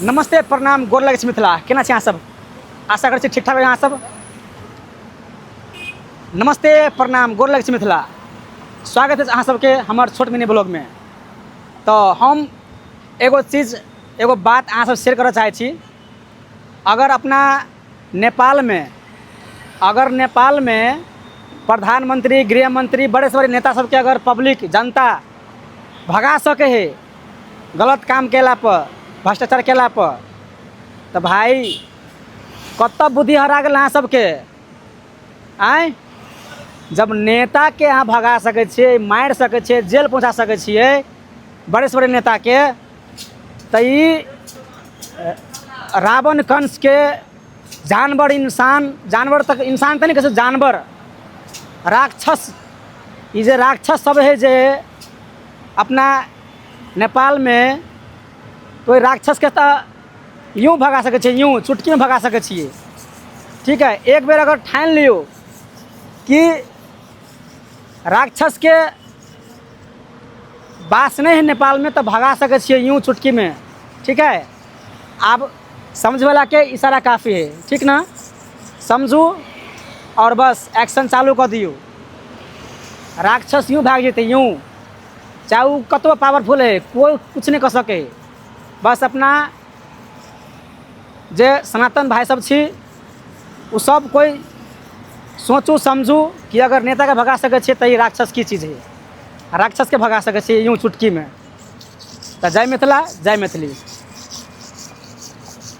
नमस्ते, प्रणाम, गोर लगै छी मिथिला। केना छी अहाँ सब? आशा करै छी ठीक ठाक अहाँ सब। नमस्ते, प्रणाम, गोर लगै छी मिथिला। स्वागत अछि अहाँ सबके हमर छोट मिनी ब्लॉगमे। तऽ हम एगो चीज, एगो बात अहाँ सब शेयर करऽ चाहै छी। अगर अपना नेपालमे, अगर नेपालमे प्रधानमंत्री, गृह मंत्री, बड़े से बड़े नेता सबके अगर पब्लिक जनता भगा सकै है गलत काम केला पर, भ्रष्टाचार केला पर, तऽ भाइ कतऽ बुद्धि हरा गेल अहाँ सबके? आँय, जब नेताके अहाँ भगा सकै छियै, मारि सकै छियै, जेल पहुँचा सकै छियै बड़े से बड़े नेताके, तऽ ई रावण कंसके जानवर इंसान, जानवर तक इंसान तऽ नहि कहै छै, जानवर राक्षस, ई जे राक्षस सब है जे अपना नेपालमे, तऽ ओहि राक्षसके तऽ यूँ भगा सकै छियै, यूँ चुटकीमे भगा सकै छियै। ठीक है, एक बेर अगर ठानि लियौ कि राक्षसके बास नहि है नेपालमे, तऽ भगा सकै छियै यूँ चुटकीमे। ठीक है, आब समझवलाके इशारा काफी है, ठीक ने? समझू आओर बस एक्शन चालू कऽ दियौ। राक्षस यूँ भागि जेतै यूँ, चाहे ओ कतबो पावरफुल है, कोइ किछु नहि कऽ सकै। बस अपना जे सनातन भाइ सब छी, ओ सब कोइ सोचू समझू कि अगर नेताके भगा सकै छियै तऽ ई राक्षस की चीज है? राक्षसके भगा सकै छियै यूँ चुटकीमे। तऽ जय मिथिला, जय मैथिली।